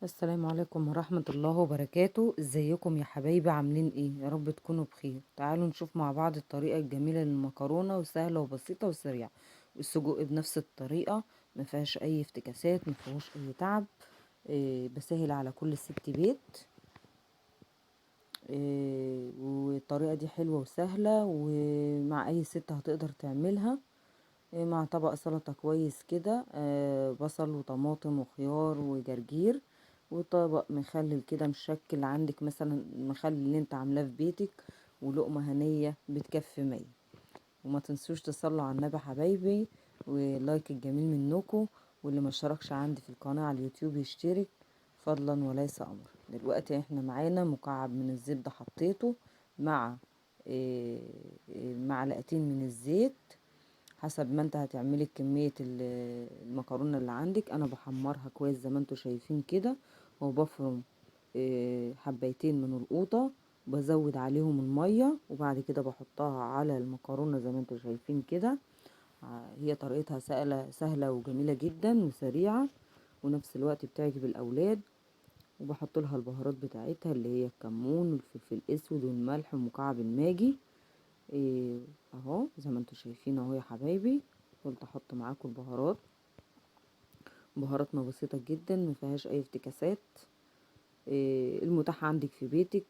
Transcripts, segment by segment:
السلام عليكم ورحمة الله وبركاته. ازيكم يا حبايبي؟ عاملين ايه؟ يا رب تكونوا بخير. تعالوا نشوف مع بعض الطريقة الجميلة للمكرونة، وسهلة وبسيطة وسريعة، والسجق بنفس الطريقة، ما فيهاش اي افتكاسات، ما فيهوش اي تعب. بسهل على كل ست بيت. والطريقة دي حلوة وسهلة، ومع اي ست هتقدر تعملها. مع طبق سلطة كويس كده، بصل وطماطم وخيار وجرجير، وطبق مخلل كده مشكل عندك، مثلا المخلل اللي انت عاملاه في بيتك، ولقمة هنية بتكفي 100. وما تنسوش تصلوا على النبي حبايبي، ولايك الجميل منكم، واللي ما اشتركش عندي في القناة على اليوتيوب يشترك فضلا وليس امر. دلوقتي احنا معانا مكعب من الزبدة حطيته مع معلقتين من الزيت، حسب ما انت هتعملي كمية المكرونة اللي عندك. انا بحمرها كويس زي ما انتوا شايفين كده، وبفرم حبايتين من القوطة، بزود عليهم المية، وبعد كده بحطها على المكرونة زي ما انتوا شايفين كده. هي طريقتها سهلة وجميلة جدا وسريعة، ونفس الوقت بتعجب الاولاد. وبحط لها البهارات بتاعتها اللي هي الكمون والفلفل الاسود والملح ومكعب الماجي. اهو زي ما انتوا شايفين اهو يا حبايبي. قلت احط معاكم البهارات. بهاراتنا بسيطة جدا، ما فيهاش اي افتكاسات. المتاح عندك في بيتك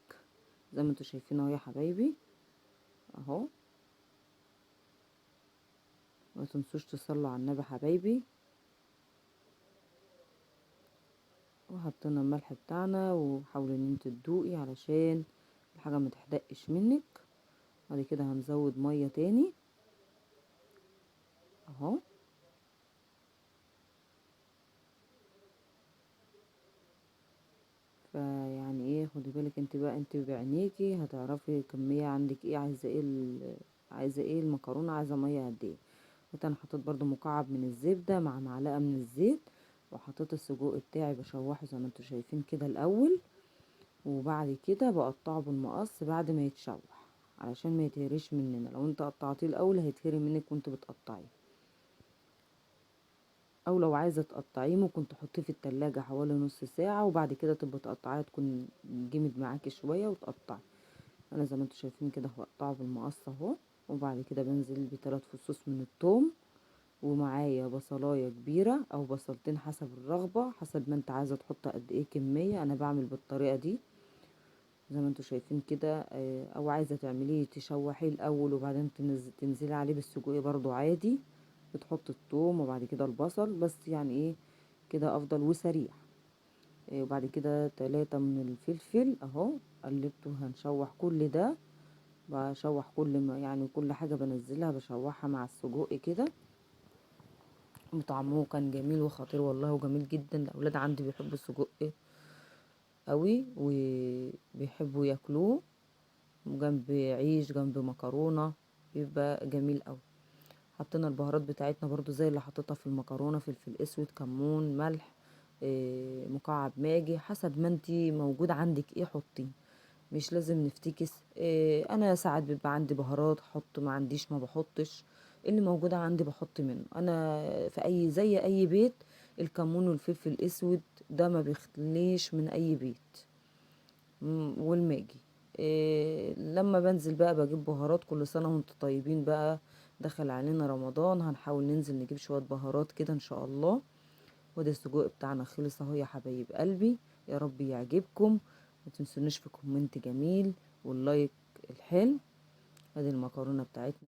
زي ما انتوا شايفين اهو يا حبايبي اهو. ما تنسوش تصلوا على النبي حبايبي. وحطينا الملح بتاعنا، وحاولي ان انت تدوقي علشان الحاجة ما تحدقش منك. بعد كده هنزود مية تاني اهو. فيعني ايه، خدي بالك انت بقى، انت بعينيكي هتعرفي الكمية عندك ايه، عايزه ايه عايزه ايه المكرونه، عايزه مية قد ايه. انا حطيت برضو مكعب من الزبدة مع معلقه من الزيت، وحطيت السجق بتاعي بشوحه زي ما انتوا شايفين كده الاول، وبعد كده بقطعه بالمقص بعد ما يتشوح علشان ما يتهريش مننا. لو انت قطعتيه الاول هيتهري منك وانت بتقطعيه، او لو عايزه تقطعيه ممكن تحطيه في التلاجة حوالي نص ساعة، وبعد كده تبقى تقطعيه، تكون جمد معاكي شوية وتقطعي. انا زي ما انتوا شايفين كده هقطعه بالمقص اهو. وبعد كده بنزل بثلاث فصوص من الثوم، ومعايا بصلايه كبيرة او بصلتين حسب الرغبة، حسب ما انت عايزه تحط قد ايه كمية. انا بعمل بالطريقة دي زي ما انتوا شايفين كده. او عايزه تعمليه تشوحيه الاول وبعدين تنزلي عليه بالسجق برضو عادي، بتحط الثوم وبعد كده البصل، بس يعني ايه كده افضل وسريع. وبعد كده 3 من الفلفل اهو قلبته. هنشوح كل ده، بشوح كل ما يعني كل حاجة بنزلها بشوحها مع السجق كده. وطعمه كان جميل وخطير والله، وجميل جدا. الاولاد عندي بيحبوا السجق قوي وبيحبوا ياكلوه جنب عيش جنب مكرونه، بيبقى جميل قوي. حطينا البهارات بتاعتنا برضو زي اللي حطيتها في المكرونه، فلفل اسود، كمون، ملح، مكعب ماجي، حسب ما انتي موجود عندك ايه حطيه، مش لازم نفتكس. انا ساعات بيبقى عندي بهارات احط، ما عنديش ما بحطش، اللي موجودة عندي بحط منه. انا في اي زي اي بيت الكمون والفلفل الاسود ده ما بيختليش من اي بيت، والماجي. لما بنزل بقى بجيب بهارات. كل سنة وانتم طيبين بقى، دخل علينا رمضان، هنحاول ننزل نجيب شوية بهارات كده ان شاء الله. وده السجق بتاعنا خلص اهو يا حبايب قلبي، يا رب يعجبكم. ما تنسونيش في comment جميل وال like الحلو. ادي المكرونة بتاعتنا.